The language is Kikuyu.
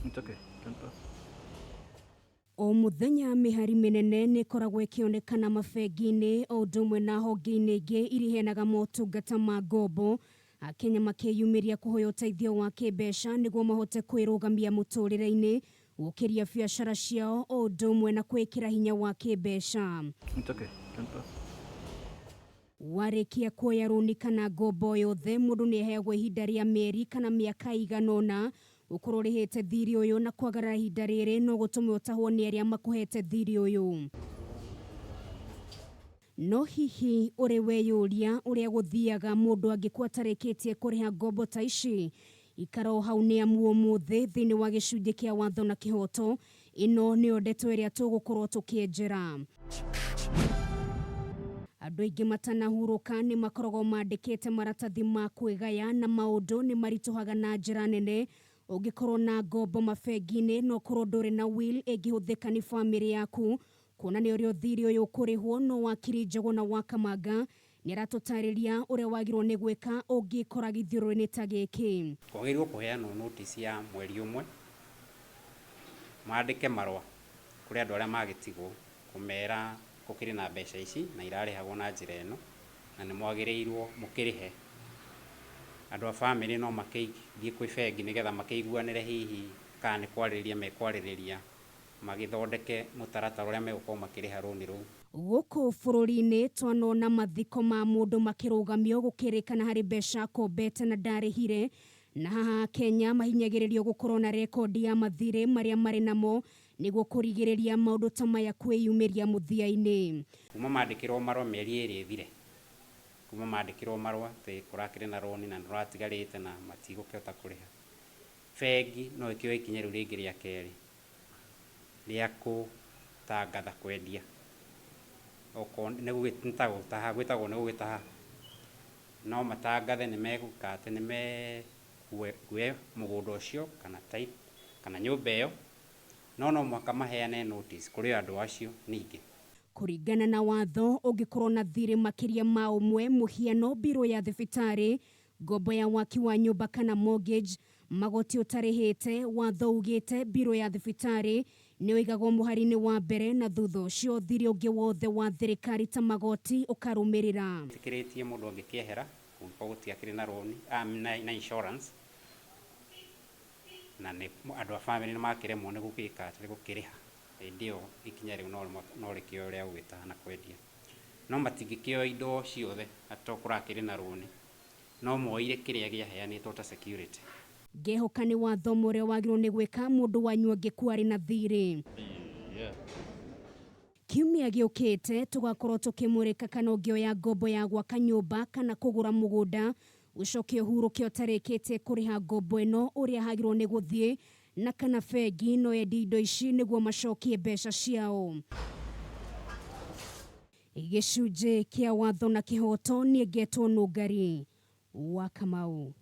It's okay. Can pass. O mũthenya mĩhari mĩnene nĩ ĩkoragwo ĩkĩonekana mabengi-inĩ o ũndũ ũmwe na honge-inĩ ingĩ iria iheanaga motungata ma ngombo. Akenya makĩyumĩria kũhoya ũteithio wa kĩmbeca nĩguo mahote kwĩrũgamia mũtũrĩre-inĩ, gũkĩria biacara ciao o ũndũ ũmwe na kwĩkĩra hinya wa kĩmbeca. It's okay. Can pass. Warĩkia kuoya rũni kana ngombo yothe, mũndũ nĩ aheagwo ihinda rĩa mĩeri kana mĩaka ĩigana ũna gũkorwo ũrĩhĩte thirĩ ũyũ, na kwagarara ihinda rĩrĩ no gũtũme ũtahwo nĩ arĩa makũhete thirĩ ũyũ. No hihi ũrĩ weyũria ũrĩa gũthiaga mũndũ angĩkua atarĩkĩtie kũrĩha ngombo ta ici? Ikara o hau nĩ amu ũmũthĩ thĩinĩ wa gĩcunjĩ kĩa watho na kĩhoto, ĩno nĩyo ndeto ĩrĩa tũgũkorwo tũkĩenjera. Andũ aingĩ matanahurũka nĩ makoragwo mandĩkĩte maratathi ma kwĩgaya, na maũndũ nĩ maritũhaga na njĩra nene ũngĩkorwo na ngombo mabengi-inĩ na ũkorwo ndũrĩ na will ĩngĩhũthĩka nĩ bamĩrĩ yaku kuonania ũrĩa ũthiri ũyũ ũkũrĩhwo. No wakiri Njũgũna wa Kamanga nĩ aratũtarĩria ũrĩa wagĩrĩirwo nĩ gwĩka ũngĩkora gĩthiũrũrĩ-inĩ ta gĩkĩ. Kwagĩrĩirwo kũheanwo notice ya mweri ũmwe, mandĩke marũa kũrĩ andũ arĩa magĩtigwo kũmera gũkĩrĩ na mbeca ici na irarĩhagwo na njĩra ĩno na nĩ mwagĩrĩirwo mũkĩrĩhe. Andũ a bamĩrĩ no makĩthiĩ kwĩ bengi nĩgetha makĩiguanĩre, hihi kana nĩ kwarĩrĩria mekwarĩrĩria magĩthondeke mũtaratara ũrĩa megũkorwo makĩrĩha rũni rũu. Gũkũ bũrũri-inĩ twanona mathiko ma mũndũ makĩrũgamio gũkĩrĩkana harĩ mbeca akombete na ndarĩhire, na haha Kenya mahinyagĩrĩrio gũkorwo na rekondi ya mathirĩ marĩa marĩ namo nĩguo kũrigĩrĩria maũndũ ta maya kwĩyumĩria mũthia-inĩ. Kuma mandĩkĩrwo marũa, mĩeri 2 ĩthire kuma mandĩkĩrwo marũa atĩ kũrakĩrĩ na rũni na nĩrũratigarĩte na matigũkĩhota kũrĩha, bengi no ĩkĩoe ikinya rĩu rĩngĩ rĩa kerĩ rĩa kũtangatha kwendia, okorwo nĩ ta gũtaha, gwĩtagwo nĩ gũgĩtaha. No matangathe nĩ megũka atĩ nĩ mekuoya mũgũnda ũcio kana title kana nyũmba ĩyo, no no mũhaka maheane notice kũrĩ andũ acio ningĩ. Kũringana na watho, ũngĩkorwo na thirĩ makĩria ma ũmwe, mũhiano mbirũ ya thibitarĩ, ngombo ya waki wa nyũmba kana mortgage, magoti ũtarĩhĩte, watho ugĩte mbirũ ya thibitarĩ nĩ ũigagwo mũhari-inĩ wa mbere, na thutha ũcio thirĩ ũngĩ wothe wa thirikari ta magoti ũkarũmĩrĩra. Ĩtĩkĩrĩtie mũndũ angĩkĩehera kũngĩkorwo gũtiakĩrĩ na rũni na insurance na nĩ andũ a bamĩrĩ nĩ makĩremwo nĩ gũgĩka atĩ nĩ gũkĩrĩha, hĩndĩ ĩyo ikinya rĩu no rĩkĩoywo rĩa gũgĩtaha na kwendia. No matingĩkĩoya indo ciothe atĩ to kũrakĩrĩ na rũni, no moire kĩrĩa gĩaheanĩtwo ta security. Ngehoka nĩ wathoma ũrĩa wagĩrĩirwo nĩ gwĩka mũndũ wanyu angĩkua arĩ na thirĩ. Kiumia gĩũkĩte tũgakorwo tũkĩmũrĩka kana ũngĩoya ngombo ya gwaka nyũmba kana kũgũra mũgũnda ũcoke ũhurũke ũtarĩkĩtie kũrĩha ngombo ĩno, ũrĩa hagĩrĩirwo nĩ gũthiĩ, na kana bengi no yendie indo ici nĩguo macokie mbeca ciao. Gĩcunjĩ kĩa watho na kĩhoto, niĩ ngetwo Nũngari wa Kamau.